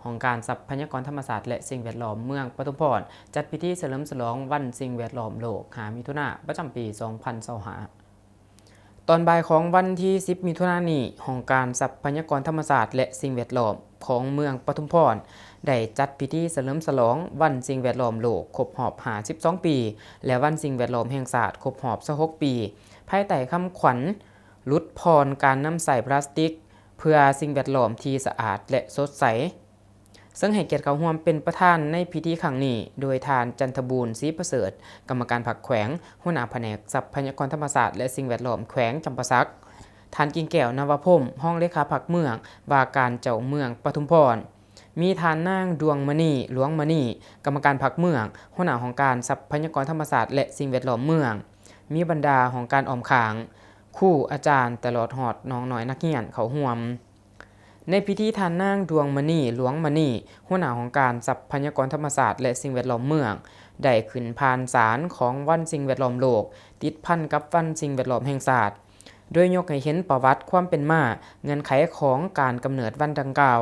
ຫ້ອງການຊັບພະຍາກອນທຳມະຊາດ ແລະ ສິ່ງແວດລ້ອມເມືອງປະທຸມພອນ ຈັດພິທີສະເຫຼີມສະຫຼອງວັນສິ່ງແວດລ້ອມໂລກ ຫ້າ ມິຖຸນາ ປະຈຳປີ ສອງພັນຊາວຫ້າ. ຕອນບ່າຍຂອງວັນທີ ສິບ ມິຖຸນານີ້, ຫ້ອງການຊັບພະຍາກອນທຳມະຊາດ ແລະ ສິ່ງແວດລ້ອມຂອງເມືອງປະທຸມພອນ ໄດ້ຈັດພິທີສະເຫຼີມສະຫຼອງວັນສິ່ງແວດລ້ອມໂລກຄົບຮອບ ຫ້າສິບສອງ ປີ ແລະ ວັນສິ່ງແວດລ້ອມແຫ່ງຊາດຄົບຮອບ ຊາວຫົກ ປີ, ພາຍໃຕ້ຄຳຂວັນ ຫຼຸດຜ່ອນການນຳໃຊ້ພລາສຕິກ ເພື່ອສິ່ງແວດລ້ອມທີ່ສະອາດ ແລະ ສົດໃສ. ເຊິ່ງໃຫ້ກຽດເຂົ້າຮ່ວມເປັນປະທານໃນພິທີຄັ້ງນີ້ ໂດຍທ່ານ ຈັນທະບູນ ສີປະເສີດ, ກຳມະການພັກແຂວງ, ຫົວໜ້າພະແນກຊັບພະຍາກອນທຳມະຊາດ ແລະ ສິ່ງແວດລ້ອມແຂວງຈຳປາສັກ, ທ່ານ ກິ່ງແກ້ວ ນະວະພົມ, ຮອງເລຂາພັກເມືອງ, ວ່າການເຈົ້າເມືອງປະທຸມພອນ, ມີທ່ານນາງ ດວງມະນີ ຫຼວງມະນີ, ກຳມະການພັກເມືອງ, ຫົວໜ້າຫ້ອງການຊັບພະຍາກອນທຳມະຊາດ ແລະ ສິ່ງແວດລ້ອມເມືອງ, ມີບັນດາຫ້ອງການອ້ອມຂ້າງ, ຄູ, ອາຈານ, ຕະຫຼອດຮອດນ້ອງນ້ອຍນັກຮຽນເຂົ້າຮ່ວມ. ໃນພິທີ, ທ່ານນາງ ດວງມະນີ ຫຼວງມະນີ, ຫົວໜ້າຫ້ອງການຊັບພະຍາກອນທຳມະຊາດ ແລະ ສິ່ງແວດລ້ອມເມືອງ, ໄດ້ຂຶ້ນຜ່ານສານຂອງວັນສິ່ງແວດລ້ອມໂລກ ຕິດພັນກັບວັນສິ່ງແວດລ້ອມແຫ່ງຊາດ, ໂດຍຍົກໃຫ້ເຫັນປະຫວັດຄວາມເປັນມາ, ເງື່ອນໄຂຂອງການກຳເນີດວັນດັ່ງກ່າວ,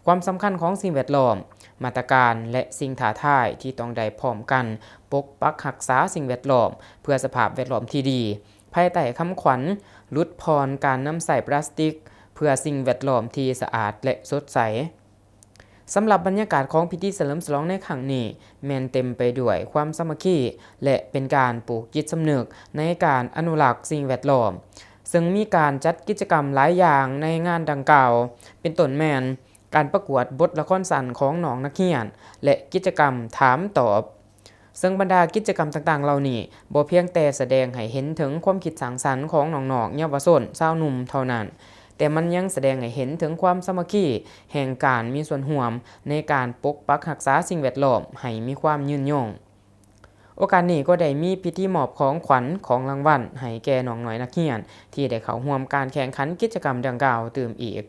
ຄວາມສຳຄັນຂອງສິ່ງແວດລ້ອມ, ມາດຕະການ ແລະ ສິ່ງທ້າທາຍທີ່ຕ້ອງໄດ້ພ້ອມກັນປົກປັກຮັກສາສິ່ງແວດລ້ອມ ເພື່ອສະພາບແວດລ້ອມທີ່ດີ. ພາຍໃຕ້ຄຳຂວັນ ຫຼຸດຜ່ອນການນຳໃຊ້ພລາສຕິກ ເພື່ອສິ່ງແວດລ້ອມທີ່ສະອາດ ແລະ ສົດໃສ. ສຳລັບບັນຍາກາດຂອງພິທີສະເຫຼີມສະຫຼອງໃນຄັ້ງນີ້ ແມ່ນເຕັມໄປດ້ວຍຄວາມສາມັກຄີ ແລະ ເປັນການປູກຈິດສຳນຶກໃນການອະນຸລັກສິ່ງແວດລ້ອມ, ເຊິ່ງມີການຈັດກິດຈະກຳຫຼາຍຢ່າງໃນງານດັ່ງກ່າວ, ເປັນຕົ້ນແມ່ນ ການປະກວດບົດລະຄອນສັ້ນຂອງນ້ອງນັກຮຽນ ແລະ ກິດຈະກຳຖາມຕອບ, ເຊິ່ງບັນດາກິດຈະກຳຕ່າງໆເຫຼົ່ານີ້ ບໍ່ພຽງແຕ່ສະແດງໃຫ້ເຫັນເຖິງຄວາມຄິດສ້າງສັນຂອງນ້ອງໆເຍົາວະຊົນຊາວໜຸ່ມເທົ່ານັ້ນ, ແຕ່ມັນຍັງສະແດງໃຫ້ເຫັນເຖິງຄວາມສາມັກຄີແຫ່ງການມີສ່ວນຮ່ວມໃນການປົກປັກຮັກສາສິ່ງແວດລ້ອມໃຫ້ມີຄວາມຍືນຍົງ. ໂອກາດນີ້ກໍໄດ້ມີພິທີມອບຂອງຂວັນ, ຂອງລາງວັນໃຫ້ແກ່ນ້ອງນ້ອຍນັກຮຽນ ທີ່ໄດ້ເຂົ້າຮ່ວມການແຂ່ງຂັນກິດຈະກຳດັ່ງກ່າວຕື່ມອີກ.